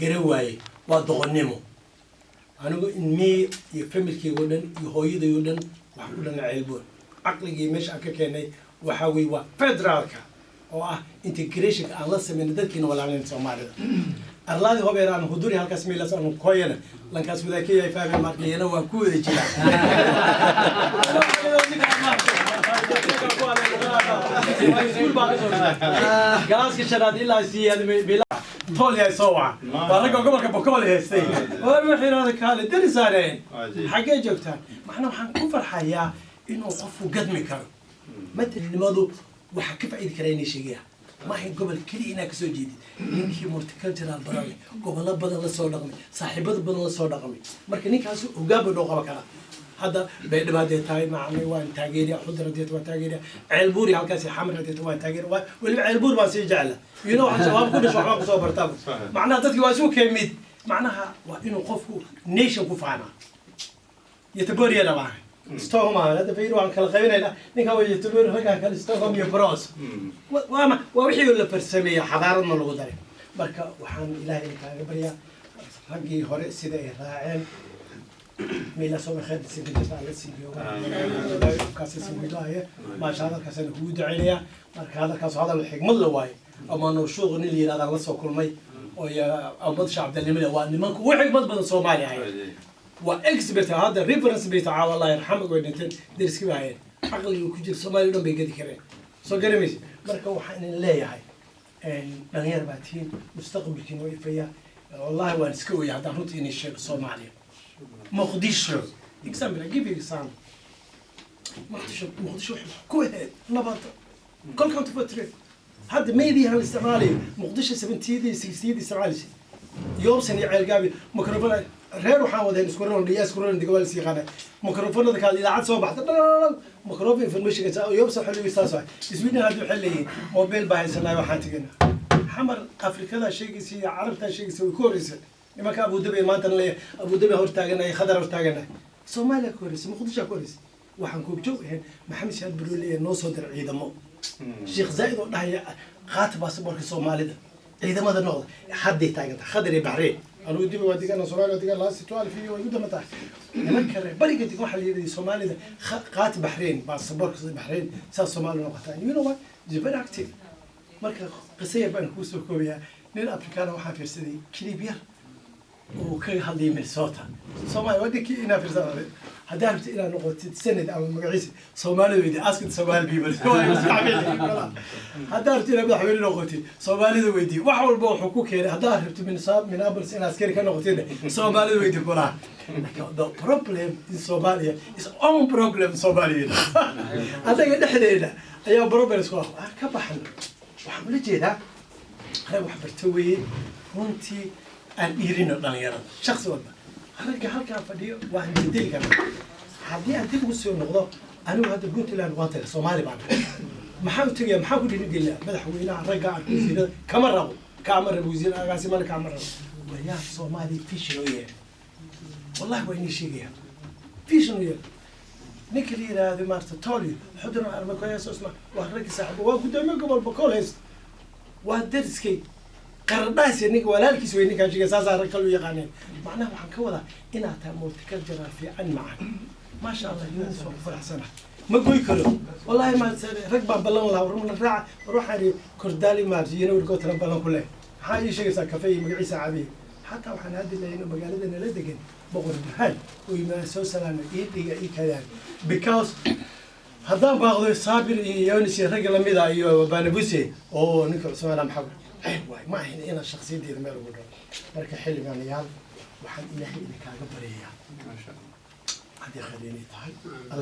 Gara waaye, waa doqonnimo. Anigu inmii iyo familkeyga o dhan iyo hooyaday o dhan waxaan ku dhalnay Ceelbuur. Caqligii meesha aan ka keenay waxaa weye waa federaalka oo ah integrationka aan la sameynay dadkiina walaaleen Soomaalida arlaadi hobeer aan huduri halkaas meelaas aanu koyana lankaas wadaakeyay fahmeen. Marka iyana waan ku wada jiraa. Galaaska shanaad ilaa siyaad tool yahay soo waca, waa ragga gobolka Bokool haystay. War waxay yidhahda, "Kaale darisaaneen, xaggee joogtaan?" Macnaa waxaan ku farxayaa inuu qofku gadmi karo matalinimadu. Waxaa ka faa'iidi karaa inay sheegaya maaha gobol keliya inaa kasoo jeedid. Ninkii multicultural badan leh, gobollo badan la soo dhaqmay, saaxiibada badan la soo dhaqmay, marka ninkaasi hoggaan buu noo qaban karaa. Hadda Baydhabo hadday tahay, macnay waan taageeriya. Xudur hadday tahay, waan taageeriya. Ceelbuuri halkaasi, Xamar hadday tahay, waan taageeriya. Weliba Ceelbuur baan sii jecla. Waxaan waan ku dhasho, waxbaan kusoo bartaa. Macnaha dadki waa isu keemid. Macnaha waa inuu qofku nation ku faanaa. Göteborgana baa Stockholm ah. Hadda fiir, waan kala qaybinaynaa. Ninkan waa Göteborg, raggan kale Stockholm iyo Borås. Waa wixii la farsameeyey, xadaaradna lagu daray. Marka waxaan Ilaahay kaaga baryaa raggii hore sida ay raaceen meelaasoo khayr sinka alla sinkiyo kaasi sinkidoaye. Maasha, hadalkaasaan kugu duceynayaa. Marka hadalkaas hadal xigmad la waaye. Ama nurshuuq nin la yidhahdaan la soo kulmay oo ummad shacabdanimada waa nimanka ugu xigmad badan Soomaaliya haya, waa expert. Hadda reference bay tahay. Allah yarxamag, way dhinteen, deriski bay hayeen. Caqliga ku jira Soomaaliya dhan bay gedi kareen, soo garamaysa. Marka waxaan idin leeyahay, dhalinyar baa tihiin, mustaqbalkiina waa ifayaa. Wallahi waan iska ooya haddaan runta inay sheego. Soomaaliya, Muqdisho, example, I give you example. Muqdisho, Muqdisho waxay ku ahayd nabad kolkan tufatire. Hadda meediyahan la isticmaalayo, Muqdisho 70-yadii, 60-yadii isticmaalaysa Yoobsan iyo Ceelgaabi microphone reer waxaan wadeen isku ron dhiya, isku ron diga, waa lis yaqaana. Microphonada kaad idaacad soo baxda dhalal microphone information Yoobsan xilligii saas waay. Sweden hadda waxay leeyihiin mobile baa haysanaa. Waxaan tegina Xamar, Afrikada sheegaysa iyo Carabtaa sheegaysa way ku horeysa. Nimanka Abu Dhabi maantana leeyahay, Abu Dhabi hortaaganay, Khadar hortaaganay. Soomaaliya ka horeysa, Muqdisho ka horeysa. Waxaan goobjoog ahayn Maxamed Siyaad Barre leeyahay, "Noo soo dir ciidamo." Sheekh Zaaid oo dhahaya, "Qaata baasaboorka Soomaalida, ciidamada noqda." Hadday taaganta Khadar iyo Baxreyn. Anugu dib waa degan, Soomaaliya waa degan last 12 iyo way ugu damba tahay. Nimanka reer bariga degan waxaa la yidhi, "Soomaalida qaata Baxreyn, baasaboorka Baxreyn, saas Soomaaliya noqotaa." You know what, is very active. Marka qiso yar baan kuu soo koobayaa. Nin Afrikaana waxaan fiirsaday clip yar uu kaga hadlayay Minnesota Soomaaliya. Waa ninkii inaa fiirsaday. Haddaa rabtid inaad noqotid senate ama magaciisa Soomaalida weydi, ask the Somali people. Haddaa rabtid inaad madaxweyne noqotid, Soomaalida weydii. Wax walba wuxuu ku keenay, haddaa rabtid Minneapolis inaad askari ka noqotid, Soomaalida weydii kulaha. The problem in Somalia is own problem. Somalia annaga dhexdeeda ayaa problem isku ah. Ka baxno. Waxaan ula jeedaa, rag wax barto weeye runtii. Aan dhiirino dhalinyarada, shaksi walba, ragga halkaan fadhiyo waan bedeli karnaa. Haddii aan dib ugu soo noqdo, anigu hadda Puntland waan taga, Soomaali baan ahay. Maxaa u tegaya? Maxaa ku dhiirigelina madaxweynaha? Ragga arka wasiirada kama rabo, kaama rabo wasiir agaasimana kaama rabo. Wayaa Soomaaliya vision u yeer. Wallahi waa inii sheegaya, vision u yeer. Ninka la yidhaahdo maarata Tolio Xudun Armakoyaas Usman waa raggii saaxiibo, waa guddoomiye gobol Bokool haysta, waa dariskay qaradhaas. Ninka walaalkiis wey ninkaan sheegay, saasaa rag kale u yaqaaneen. Macnaha waxaan ka wadaa inaad tahay multicultural fiican macan. Maasha Allah, Yunus, waan ku faraxsanahay. Ma goy karo wallahi. Ma rag baan ballan lahaa, war mana raaca. War waxaan ihi kordaali maarti yana wargootana ballan ku leh. Maxaa ii sheegaysaa? Kafe iyo magaciisa cabiye. Xataa waxaan haddi lahayn inuu magaalada nala degan Boqor Burhaan oo yimaada, soo salaamay, ii dhiga, ii kadaan, because haddaan baaqdo Saabir iyo Yonis iyo ragga lamida iyo Banabuse oo ninka Cusmaan maxaa ceeb waay. Ma ahayn inaan shakhsiyaddeeda meel ugu dhalo. Marka xildhibaanayaal, waxaan Ilaahay idinkaaga baryayaa haddii khayr inay tahay Allah.